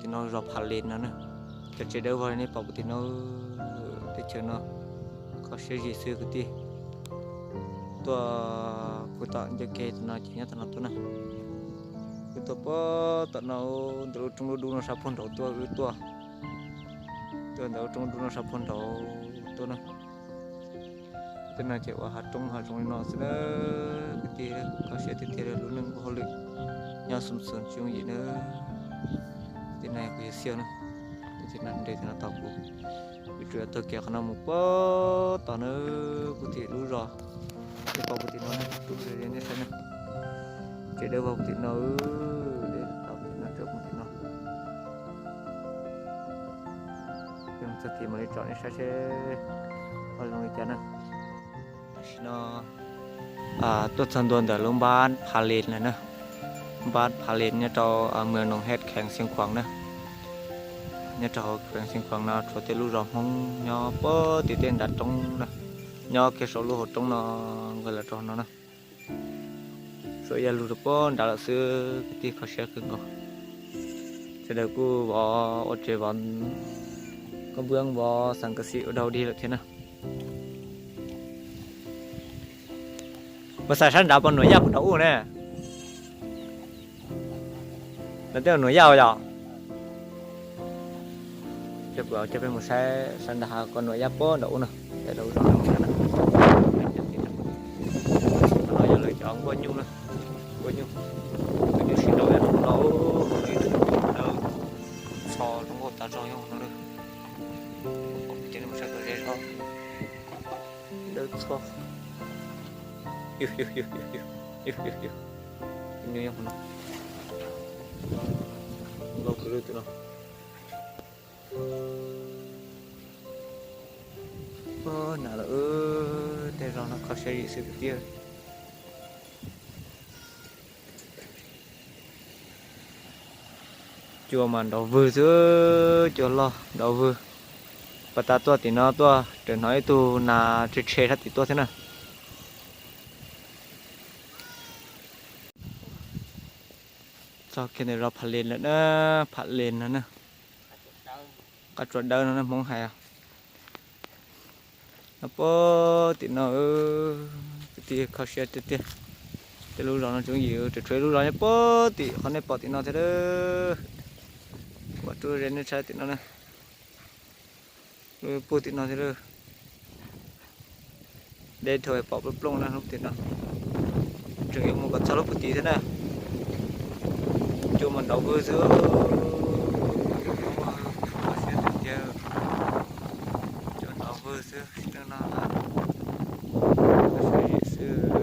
No zos Phav Lees no na. Cov tsev dawb vog nej pom puv tim no, teb chaws no kho siab zim xwb kwv tij. Tuaj puv tom ncauj ke no ces nyob tom no tuaj na. Wb tuaj puag tom no, ntawm lub roob dub dub no sab puag nraud tuaj wb tuaj. Tuaj ntawm lub roob dub no sab puag nraud tuaj na. Tej no ces ua hav roob hav zoov li no xwb na. Kwv tij, kho siab tiag tiag li lub neej ua hauj lwm nyob xum xum tsis yooj yim na. Tej no kuv yawg Xiaj na, tej no nres tej no tos kuv. Wb tsuas yog taug kev qhov no mus puag tom na, puv tim lub zos. Nej pom puv tim no na, rub nej saib na. Tsev dawb vog puv tim no, dej tom puv tim no, rau puv tim no. Txog tim mam li tsom nej saib seb ho zoo li cas na. Tam sim no tuaj txog ntua ntawm lub npab Phav Lees lawm na. Npab Phav Lees nyob rau mwm Noom Hej kheev Xeev Khuam na. Nyob rau hauv kheev Xeev Khuam no tshuav tej lub zos Hmoob nyob puag tim tej nram roob na. Nyob kiag saum lub hauv roob no, nqis los rau no na. Suav yaj lug rau puag nrad lawm xwb, kwv tij kho siab kawg nkaus. Sawv daws kuj vov ua tsev vov koob pab vov xeev kas xim ua dog dig lawm thiab na. Puas xav saib nrad puas nuam yaj puas nraum ub ne? Lawv tej nuam yaj yom. Coj peb mus saib, saib nrad hav ko nuam yaj puag nraum ub no. Qhov no yog lawv cov nkuaj nyuj na. Nkuaj nyuj, nkuaj nyuj sib nraus yaj no, lawv ib tug dawb txho zoo nkauj tas zog nyob no. Ces nej mus saib kom ze zog. Dawb txho. Yug yug yug yug yug yug yug yug. Nyuj nyob hauv no. Nkauj kawg li tus no. Ua, nas lawm, tej zos no kho siab zim xwb kwv tij. Cua mas nrov vwg xwb, cua loj nrov vwg. Pas tas tuaj tim no tuaj raws hnov ib tug nas tshe tshe sab tim tuaj thiab na. Txog kiag ntawm zos Pham Lees lawm na, Pham Lees no na. Qab tsuas dawb no na Hmoob hais. No puag tim no, kwv tij kho siab tiag tiag. Tej lub zos no tseem yim, tseem tshuav ib lub zos nyob puag tim qhov nej pom tim no thiab. Kuv mam rub ze nej saib tim no na. Puag tim no thiab. Deb dhau pom plooj plooj na lub tim no. Tseem yuav mus kom txog lub puag tim thiab na. Cua mas nrov vwg xwb. Cua nrov vwg xwb, sim neej no xwb.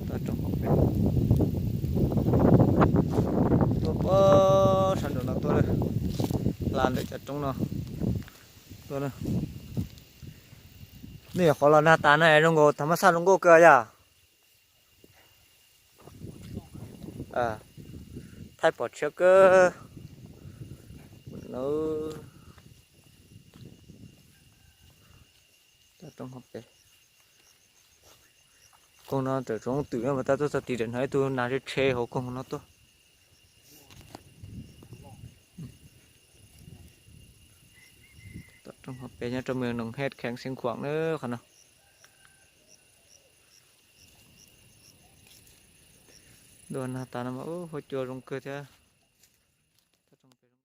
Toj roob hauv pes. Tuaj puag sab nraum no tuaj, hla ntawm cov roob no tuaj na. Nej nyuam qhuav los nag tas na es zoo nkaus tag mab xaj zoo nkauj kawg yom. Thaij pom tshiab kawg. Koog no tawm tsoov twm no mas tab tuaj txog tim tawm hnov ib tug nas tshe tshe hauv koog no tuaj. Tom roob hauv pes nyob rau mws Noom Hej kheev Xeev Khuam na qhov no. Dua nag tas no mas huab cua zoo kawg thiab.